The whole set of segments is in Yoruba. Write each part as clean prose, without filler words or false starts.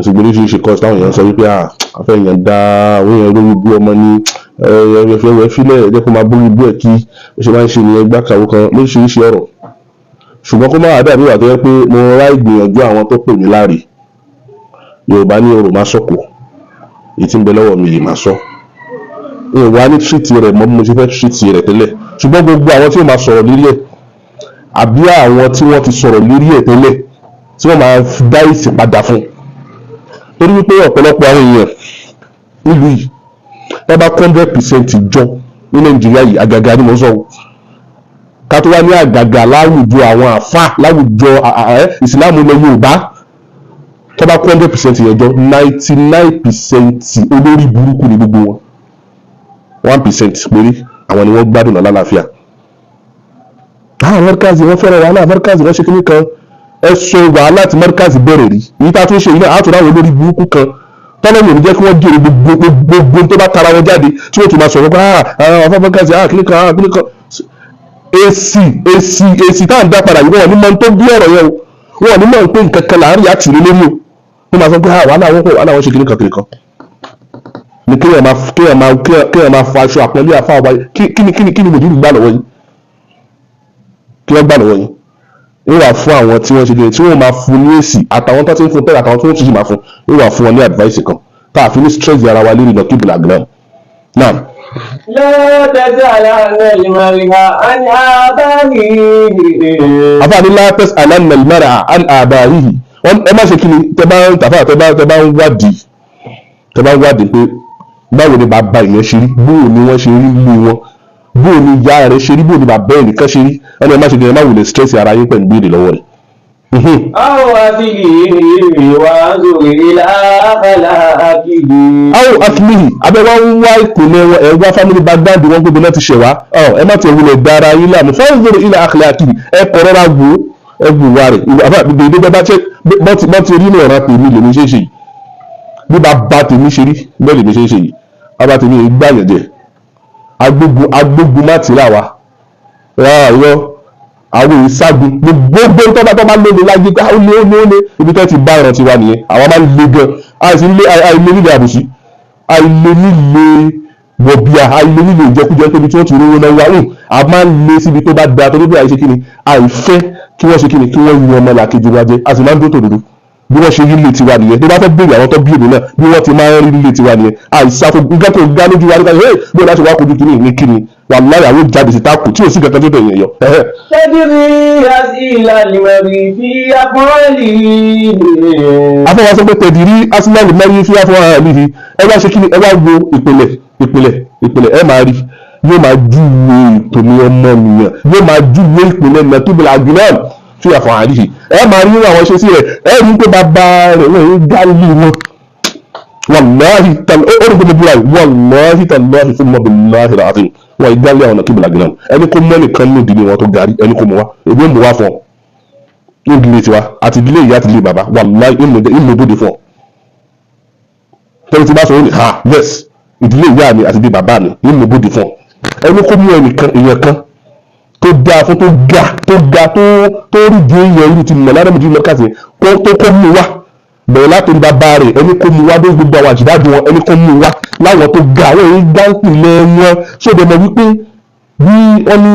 Mo ti gbọ́ oríṣiríṣi course táwọn èèyàn sọ wípé àfẹ́ èèyàn dá àwọn èèyàn lórí ibú ọmọ ní ẹ̀fẹ̀ fílẹ̀, ẹ jẹ́ kó máa bórí ibú ẹ̀ kí ó ṣe máa ń ṣe nìyẹn, gbàkàwọ́ kan lóríṣiríṣi ọ̀rọ̀. Ṣùgbọ́n kó má wàá dàbí ìwà tó yẹ pé mo rá ìgbìyànjú àwọn tó pè mí láre. Yorùbá ní orò má sọ̀kò, èyí tí ń bẹ lọ́wọ́ mi yìí má sọ. N ò wá ní treat rẹ̀ mọ́ bí mo ṣe fẹ́ treat rẹ̀ tẹ́lẹ̀, ṣùgbọ́n gbogbo àwọn tí ó máa sọ̀rọ̀ lórí ẹ̀, àbí àwọn tí wọ́n ti sọ̀rọ̀ lórí ẹ̀ tẹ́lẹ̀, tí wọ́n máa dá èsì padà fún, torí wípé ọ̀pọ̀lọpọ̀ àwọn èèyàn nílùú yìí, wọ́n bá 100% jọ ní Nàìjíríà yìí, àgàgà ni mo sọ o, ká tó wá ní àgàgà láwùjọ àwọn àfà, láwùjọ ìsìláàmù ilẹ̀ Yorùbá, tó bá 100% yẹn jọ, 99% olórí burúkú ni gbogbo wọn, 1% péré àwọn ni wọ́n gbádùn náà lálàáfíà. Àwọn Markaz, wọ́n fẹ́ràn wàhálà. Markaz, wọ́n ṣe kíní kan. Ẹ sọ wàhálà tí Markaz bẹ̀rẹ̀ rí, èyí tá a tún ṣe yìí náà, àtúrò àwọn olórí burúkú kan tọ́lọ́ yòó ní jẹ́ kí wọ́n jèrè gbogbo gbogbo tó bá tara wọn jáde, tí wọ́n tún máa sọ̀rọ̀ pé àwọn afọ Markaz, kíní kan, kíní kan. Èsì, èsì, èsì tá à ń dá padà yìí, wọ́n ní mọ̀ tó bí ọ̀rọ̀ yẹn o, wọ́n ní mọ̀ pé nǹkan kan láàárín àtìrí lórí o. Wọ́n máa sọ pé wàhálà wọn pọ̀, wàhálà wọn ṣe kíní kan kíní kan ni. Kéèyàn máa fa aṣọ àpọ́nlé àfa ọba. Kí ni mòdìrú gbà lọ́wọ́ yín? Kí wọ́n gbà lọ́wọ́ yín? Ń wà fún àwọn tí wọ́n ṣe kí tí wọ́n máa fún ní èsì, àtàwọn tó ti ń fún tẹ́lẹ̀, àtàwọn tó ń tún máa fún, ń wà fún wọn ní advice kan tá a fi ní stress ara wa lérí lọ kíbla náà náà. لا تسألن المرء عن آبائه. Àfáàní لا تسألن المرء عن آبائه. Ẹ má ṣe kí ni, tẹ bá ń tàfà, tẹ bá ń wádìí pé báwo ni bàbá ìyẹn ṣe rí, bóò ni wọ́n ṣe rí lé wọn, bóò ni ìyá rẹ̀ ṣe rí, bóò ni bàbá ẹ̀ nìkan ṣe rí, wọ́n ní ẹ má ṣe kí ni, ẹ má wulẹ̀ stress ara yín pẹ̀lú béèrè lọ́wọ́ rẹ̀. أو أصله وانظر إلى أخلاقه. أو أصله, abẹ́ wá ń wá ìpìlẹ̀ wọn, ẹ̀ wá family background wọn, gbogbo náà ti ṣẹ̀ wá. Ẹ má ti wulẹ̀ dára yín láàmú. فانظر إلى أخلاقه, ẹ kọ̀ rọra wò ó, ẹ wò wá rẹ̀. Àbá gbogbo bá ṣe bọ́ ti rí ní ọ̀ràn tèmi lèmi ṣe é ṣe yìí. Bí bàbá tèmi ṣe rí bẹ́ẹ̀ lèmi ṣe é ṣe yìí. Bàbá tèmi yìí gbàyàn jẹ, agbógun agbógun má tìrà wa rárá irọ́, àwọn ìságun gbogbo tó bá lóde láyé pé ó lé, ó lé, ó lé, ibi tó ti bá ìran tiwa nìyẹn. Àwọn máa ń le gan, àìsí lé, àìlè nílé àbùsí, àìlè nílé wọ̀bìà, àìlè nílé ìjẹkújẹ, tóbi tí wọ́n ti rówó náà wá hùn. A máa ń lé síbi tó bá da, torí bí àìṣe kíni, àìfẹ́ kí wọ́n ṣe kíni, kí wọ́n yan ọmọ làkejì wa jẹ. A sì máa ń dó tòdodo. Bí wọ́n ṣe rí lè tiwa nìyẹn. Tó bá fẹ́ béèrè àwọn tó bí èmi náà, bí wọ́n ti máa ń rí lè tiwa nìyẹn. Àìsàfo nǹkan tó ga lójú wa nípa ẹ̀ bí wọ́n láti wá kojú kíní ní kíni, wàláhì, àwọn jáde sí táàkù tí ò sí kankan tó tẹ̀yìn ẹ̀yọ. تدري أصل المرء في أفعاله. Afọwọ́ sọ pé تدري أصل المرء في أفعاله. Ẹ wá ṣe kíni, ẹ wá wo ìpìlẹ̀, ìpìlẹ̀, ìpìlẹ̀, ẹ máa rí, yóò máa júwe ìpìlẹ̀ ọmọnìyàn, yóò máa júwe ìpìlẹ̀ nàtúbìlà àgùnà في أفعاله. Ẹ máa rí àwọn ṣe sí rẹ̀, ẹ rí pé bàbá rẹ̀ wọ́n ń gálí wọn. Wàláhì tàlá, ó rí gbogbo búra yìí, والله تالله ثم بالله العظيم, wọn ìgbálẹ̀ àwọn nàkíbìlà àgùnà. Ẹni kó mọ́ nìkan ní ìdílé wọn tó garí, ẹni kó mọ wá, èmi ò mú wá fún ọ. Ní ìdílé tiwa, àti ìdílé ìyá àti ìdílé bàbá, wàláhì, ìmọ̀ bóde fún ọ. Tẹ́lẹ̀ tí bá sọ, ó ní ha, yes, ìdílé ìyá mi àti ìdílé bàbá mi, ìmọ̀ bóde fún ọ. Ẹni kó mú ẹnìkan, èèyàn kan tó dáa fún, tó ga, tó ga, tó rí di èèyàn irú ti mọ̀ lára mọ̀jú mọ́kàtí kó tó kó mú wá, bẹ̀rẹ̀ látòrí bàbá rẹ̀, ẹni kó mú wá dé gbogbo àwọn àjìdájú wọn, ẹni kó mú wá láwọn tó ga, àwọn èyí gáńpìlẹ̀ wọn. Sóde mọ̀ wípé bí wọ́n ní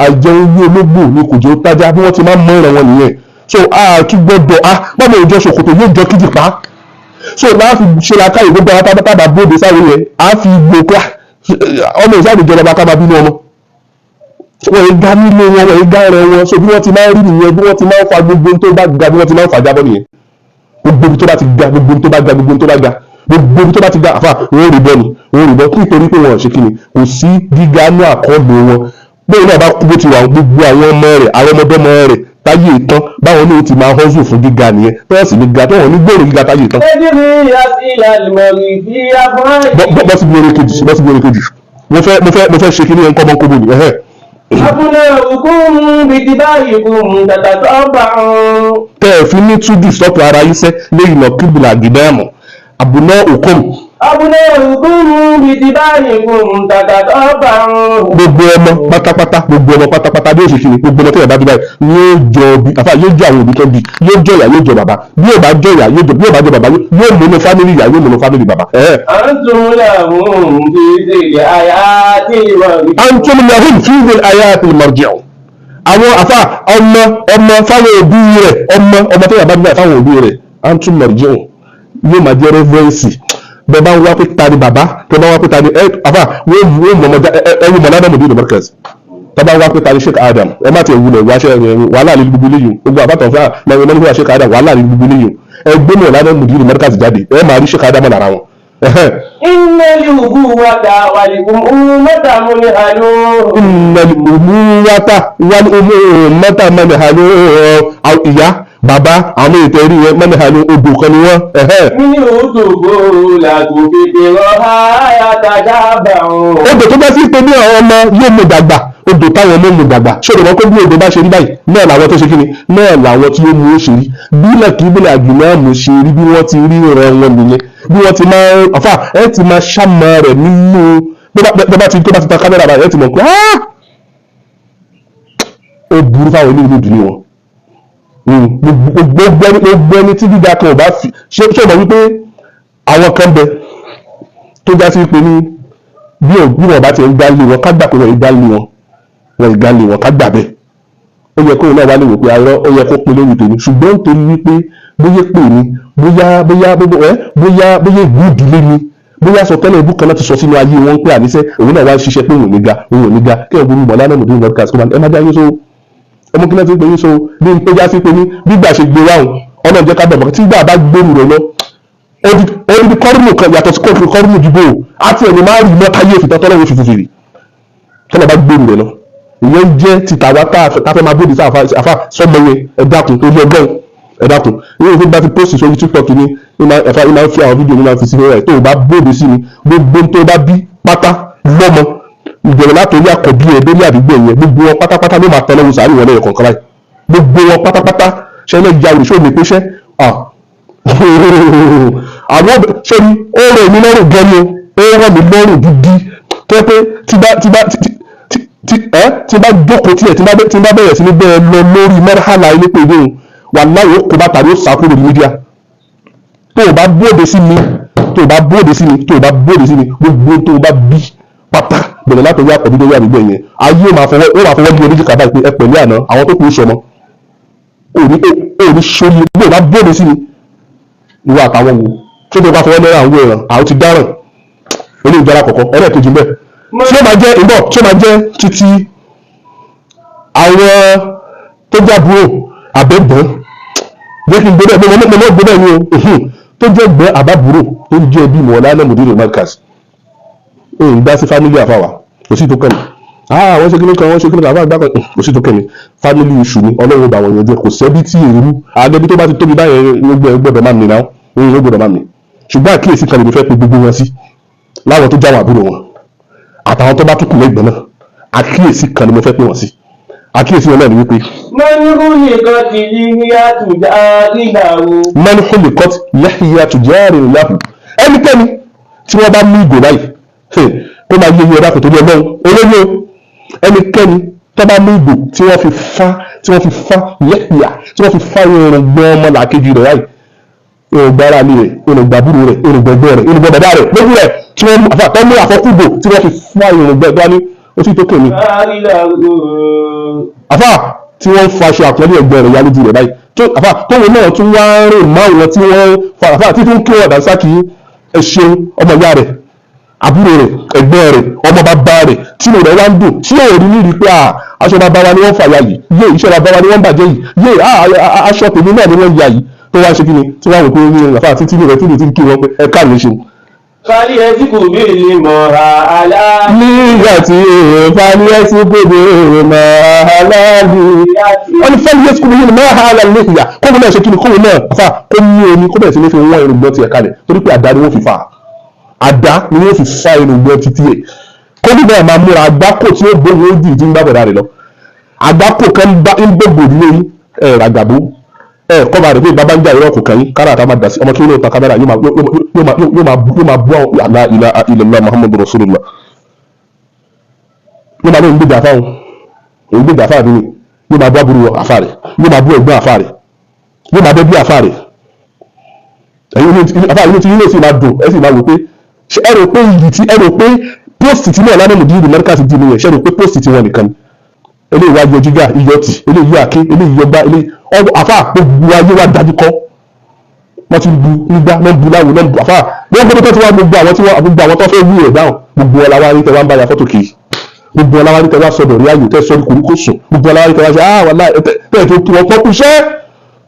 àìjẹun ní ológbò ni kò jẹ́ ó tájá, bí wọ́n ti máa ń mọ ìran wọn nìyẹn. So a tún gbọ́dọ̀ a báwo ìjọ ṣòkòtò yóò jọ kíjìpá. So láti ṣe la káyè gbogbo àwọn tábà bóde sáré yẹn, a fi gbogbo ọmọ ìsáàdì jọba ká máa bínú ọmọ wọn yìí gá nílé wọn, wọn yìí gá ẹrẹ wọn. So bí wọ́n ti máa ń rí nìyẹn, bí wọ́n ti máa ń fa gbogbo tó bá ga, bí wọ́n ti máa ń fà jábọ́ nìyẹn. Gbogbo tó bá ti ga, gbogbo tó bá ga, gbogbo tó bá ga, gbogbo tó bá ti ga, àfà, wọn ò rí bọ́ ni, wọn ò rí bọ́, nítorí pé wọn ò ṣe kí ni, kò sí gíga ní àkọọ́lù wọn. Bóyá náà bá kú bó ti wà, gbogbo àwọn ọmọ rẹ̀, àwọn ọmọdọ́mọ rẹ̀ táyé ìtàn, báwọn náà ti máa hustle fún gíga nìyẹn, tó wọ́n sì ní ga, tó wọ́n ní gbòòrò gíga táyé ìtàn. تدري أصل المرء في أفعاله. Bọ́ síbi orin kejì, bọ́ síbi orin kejì. Mo fẹ́ ṣe kí ní ẹ̀ ń kọ́ mọ́ kóbó ni ẹ̀hẹ́. أبناؤكم باتباعكم تتطبعون. Tẹ́ ẹ fi ní túdù sọ́pọ̀ ara yín sẹ́ lẹ́yìn lọ kíbùlà gídáàmù أبناؤكم. أبناؤكم باتباعكم تتطبعون. Gbogbo ọmọ pátápátá, gbogbo ọmọ pátápátá bí ó ṣe kiri, gbogbo ọmọ tó yẹ bá bí báyìí yóò jọ bí àfa, yóò jọ àwọn òbí tó bí, yóò jọ ìyá, yóò jọ bàbá. Bí yóò bá jọ ìyá, yóò jọ, bí yóò bá jọ bàbá, yóò múnú family ìyá, yóò múnú family bàbá. أنتم لهم في الحياة المرجع. Antum lahum fi dhil ayati marji'u. Àwọn àfa, ọmọ, ọmọ fáwọn òbí rẹ̀, ọmọ, ọmọ tó yẹ bá bí báyìí fáwọn òbí rẹ̀, antum marji'u, yóò máa jẹ́ reference. Bẹ́ẹ̀ bá ń wá pé ta ni bàbá, tẹ́ bá ń wá pé ta ni ẹ àfa, wọ́n mọ̀ ọmọdé ẹ wọ́n mọ̀ ládàá mọ̀dé markaz. Tọ́ bá ń wá pé ta ni Sheikh Adam, ẹ má tiẹ̀ wulẹ̀ wáṣẹ́ wàhálà ní gbogbo eléyìí. Gbogbo àbátọ̀ fún àwọn ọmọ nígbà Sheikh Adam, wàhálà ní gbogbo eléyìí. Ẹ gbé mọ̀ ládàá mọ̀dé markaz jáde, ẹ máa rí Sheikh Adam lára wọn. إن الأبوة والأمومة منهلون. Innal umuwata wal umumata manhalu. Ìyá, bàbá, àwọn ètò ẹ̀rí yẹn, manhalu, odò kan ni wọ́n. منه طفولة فكرها يتشابهون. Odò tó bá sí pé ní àwọn ọmọ yóò mú dàgbà, odò táwọn ọmọ mú dàgbà, ṣé òdò wọn kó bí odò bá ṣe rí báyìí náà làwọn tó ṣe kí ni náà làwọn tí ó mú ó ṣe rí, bí lẹ́kì bí àgbìmọ̀ mú ṣe rí, bí wọ́n ti rí ìran wọn nìyẹn, bí wọ́n ti máa àfà ẹ ti máa ṣàmọ rẹ̀ nínú bó bá ti tó bá ti ta kámẹ́rà báyìí, ẹ ti mọ̀ pé ó burú fáwọn ilé ìlú ìdílé wọn. Gbogbo ẹni tí gíga kan ò bá fi ṣé ṣé o mọ̀ wípé àwọn kan bẹ tó já sí pé ní bí wọn bá ti ń gbá lé wọn, ká gbà pé wọn ì gbá lé wọn, wọn ì gbá lé wọn, ká gbà bẹ́ẹ̀, ó yẹ kóun náà wá lè wò pé arọ ó yẹ kó pin lórí tèmi. Ṣùgbọ́n nítorí wípé bóyá pè ní bóyá bóyá bóyá ẹ bóyá bóyá ìlú ìdílé ni, bóyá sọ tẹ́lẹ̀ ibú kan náà ti sọ sínú ayé wọn pé àníṣe òun náà wá ń ṣiṣẹ́ pé òun ò ní ga, òun ò ní ga, kí ẹ̀gbọ́n mọ̀ lánàá mọ̀dún podcast kó máa ẹ má dá yín so ọmọ kí náà ti ń pè yín so bí n pé já sí pé ní gbígbà ṣe gbé wáhùn ọ̀nà ìjẹ́ ká bẹ̀rẹ̀ tí gbà bá gbèrú rẹ̀ lọ odidi kọ́rùmù kan yàtọ̀ sí kọ́rùmù dìbò àti ẹ̀mí máa rí mọ́ta yé òfìtọ́ tọ́lọ́wọ́ fi fòfìrì tọ́lọ́ bá gbèrú rẹ̀ lọ. Ìyẹn jẹ́ ti tàwa tá a fẹ́ máa bóde sí àfa sọmọ yẹn. Ẹ dákun, torí ọgbọ́n, ẹ dákun. Ìyẹn òfin bá ti post sórí TikTok ní ẹ̀fà, ìmọ̀ máa ń fi àwọn fídíò mi máa fi sí rẹ̀. Tó o bá bóde sí mi, gbogbo tó o bá bí pátá lọ́mọ, ìbẹ̀rẹ̀ látòrí àkọ́bí ẹ̀ lórí àdúgbò yẹn, gbogbo wọn pátápátá ló máa tẹ lọ́wọ́ sàárì wọn lẹ́yìn kọ̀ọ̀kan báyìí. Gbogbo wọn pátápátá ṣẹlẹ̀ ya olùṣọ́ mi pé ṣẹ́ àwọn ṣe ni ó rọ̀ mí lọ́rùn gan ni, ó rọ̀ mí lọ́rùn gidi, tó yẹ pé tí ẹ tí bá jókòó tiẹ̀, tí bá bẹ̀rẹ̀ sí ní bẹ́ẹ̀ lọ lórí mẹ́rìnlá ilé pé ìdóhùn wàláhì, ó kó bá tàbí ó sàkúrò ní media. Tó o bá bóde sí mi, tó o bá bóde sí mi, tó o bá bóde sí mi, gbogbo tó o bá bí pátá, bẹ̀rẹ̀ látọ̀rí àkọ́bí lórí àdúgbò yẹn, ayé ó máa fọwọ́ gbé oníjì kàbáyé pé ẹ pẹ̀lú àná àwọn tó kù sọmọ òní òní sórí. Bí o bá bóde sí mi, ìwọ àtàwọn wo tó tó bá fọwọ́ lẹ́rọ àwọn èèyàn, àwọn ti dáràn. Eléyìí jẹ́ alákọ̀ọ́kọ́. Ẹlẹ́ẹ̀kejì ń bẹ tí ó máa jẹ́ ìbọ̀, tí ó máa jẹ́ títí àwọn tó jábúrò àbẹ̀gbọ́n. Jẹ́ kí n gbé bẹ́ẹ̀, mo mọ̀ gbé bẹ́ẹ̀ ni o, tó jẹ́ gbẹ́ àbábúrò tó ń jẹ́ bí mọ̀ọ́lá mùdírù markaz, èyí dá sí family àfàwà, kò sí tó kẹ́mi. Ah, wọ́n ṣe kíní kan, wọ́n ṣe kíní kan, àbá àgbà kan, kò sí tó kẹ́mi. Family issue ni, Ọlọ́run bá wọn yanjú ẹ̀. Kò sẹ́bí tí èrú àgẹ́bí tó bá ti tóbi báyẹn, gbogbo ẹ̀ gbọ́dọ̀ máa mì náà, òun ló gbọ́dọ̀ máa mì. Ṣùgbọ́n àkíyèsí kan lè fẹ́ pe gbogbo wọn sí, láwọn tó jáwọn àbúrò wọn àtàwọn tó bá tún kù lẹ́gbẹ̀ẹ́ náà, àkíyèsí kan ni mo fẹ́ pè wọ́n sí. Àkíyèsí wọn náà ni wípé من خلقت لحية جار له. من خلقت لحية جار له. Ẹnikẹ́ni tí wọ́n bá mú ìgò báyìí, kó máa yé iye ọ̀dà kò tó ní ọlọ́run olóyún o. Ẹnikẹ́ni tó bá mú ìgò tí wọ́n fi fá lẹ́yà, tí wọ́n fi fá irùngbọ̀n ọmọ làkejì rẹ̀ báyìí, irùngbọ̀n ara mi rẹ̀, irùngbọ̀n àbúrò rẹ̀, irùngbọ̀n ẹgbẹ́ rẹ̀, irùngbọ̀n bàbá rẹ̀ lójú rẹ̀, tí wọ́n mú àfà tó mú àfọkúgbò tí wọ́n fi fá irùngbọ̀n tó wá ní ó sì tó kèmí جار له. Àfà, tí wọ́n fa aṣọ àpọ́nlé ẹgbẹ́ rẹ̀ ya lójú rẹ̀ báyìí, tó àfà tóun náà tún wá ń rìn máwọn tí wọ́n fa, àfà tí tún kí wọ́n dà sákì, ẹ ṣeun, ọmọ ìyá rẹ̀, àbúrò rẹ̀, ẹ̀gbọ́n rẹ̀, ọmọ bàbá rẹ̀, tí inú rẹ̀ wá ń dùn, tí yóò rí nírí pé aṣọ bàbá wa ni wọ́n fàya yìí, yé iṣẹ́ bàbá wa ni wọ́n bàjẹ́ yìí, yé aṣọ tèmi náà ni wọ́n ya yìí, tó wá ṣe kí ni, tí wọ́n wò pé ní àfà títí rẹ̀ tí ń kí wọn pé ẹ káàlù ṣeun. فليسك بالمرأة Nígbà tí fàlíyẹ́sì gbogbo máa láàbù, wọ́n ní fàlíyẹ́sì gbogbo máa láàbù ìyá, kóun náà ṣe kí ni, kóun náà fà kó ní omi, kó bẹ̀rẹ̀ sí ní fi wọ́n irùngbọ̀n tiẹ̀ kalẹ̀, torí pé àdá ni wọ́n fi fà á, àdá ni wọ́n fi fa irùngbọ̀n títí ẹ̀. Kóun náà máa múra àgbákò tí ó gbóhùn ó dì tí ń bá bọ̀dá rẹ̀ lọ. Àgbákò kan ń gbogbo ìdílé yín ẹ̀ ràgàbó. Ẹ kọ́ba rẹ̀ bí bàbá ń jà irọ́ kò kàn yín kára àtàwọn àdàsí ọmọ kí ló ta kámẹ́rà yóò máa yóò máa yóò máa yóò máa bú àwọn la ilaha illallah Muhammadu Rasulullah. Yóò máa lóun gbèjà fáwọn, òun gbèjà fáwọn nínú, yóò máa bú àbúrò àfa rẹ̀, yóò máa bú ẹ̀gbọ́n àfa rẹ̀, yóò máa bẹ́ bí àfa rẹ̀. Ẹ̀yin àfa yìí tí yín lè sì máa dùn, ẹ sì máa wò pé ṣé ẹ rò pé iyì tí ẹ rò pé post tí náà lánàá mùdíìrì mẹ́ríkà ti dì nìyẹn? Ṣé ẹ rò pé post tí wọn nìkan ni? Eléyìí wá yọ jígà iyọ̀ tì, eléyìí yọ àké, eléyìí yọ gbá, eléyìí ọwọ́ àfa, gbogbo ayé wa dájú kọ́. Wọ́n ti bu nígbà wọ́n bu láwo wọ́n bu àfa wọ́n gbọ́dọ̀ tó ti wá gbogbo àwọn tí wọ́n, gbogbo àwọn tó fẹ́ wú ẹ̀ dáhùn, gbogbo ọ̀la wa rí tẹ wá ń bá ya fọ́tò kiri, gbogbo ọ̀la wa rí tẹ wá sọdọ̀ rí ayò tẹ sọ ní koríko sùn, gbogbo ọ̀la wa rí tẹ wá ṣe ah wàlá tẹ tó kí wọn kọ́ kú iṣẹ́.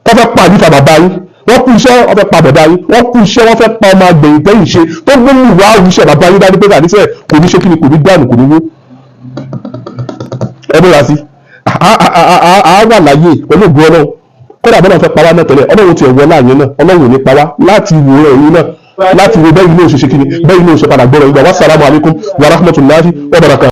Wọ́n fẹ́ pa àdìfà bàbá yín, wọ́n kú iṣẹ́, wọ́n fẹ́ pa bàbá yín, wọ́n kú iṣẹ́, wọ́n fẹ́ pa ọmọ agbẹ̀yìn tẹ́yìn ṣe tó gbé ní ìwà àwùṣe bàbá yín dání pé àdìsẹ́ kò ní ṣe kí ni, kò ní dànù, kò ní wó. Ẹ bóra sí a wà láyé pẹ̀lú ògùn Ọlọ́run. Kódà bọ́lá fẹ́ pa wá náà tẹ́lẹ̀, Ọlọ́run ti ẹ̀wọ́ láàyè náà, Ọlọ́run ò ní pa wá láti wò rẹ̀ yín náà, láti wo bẹ́ẹ̀ ilé òṣèṣe kí ni, bẹ́ẹ̀ ilé òṣèpadà gbọ́rọ̀ yín gbà. Wassalamu alaikum wa rahmatullahi wa barakatuh.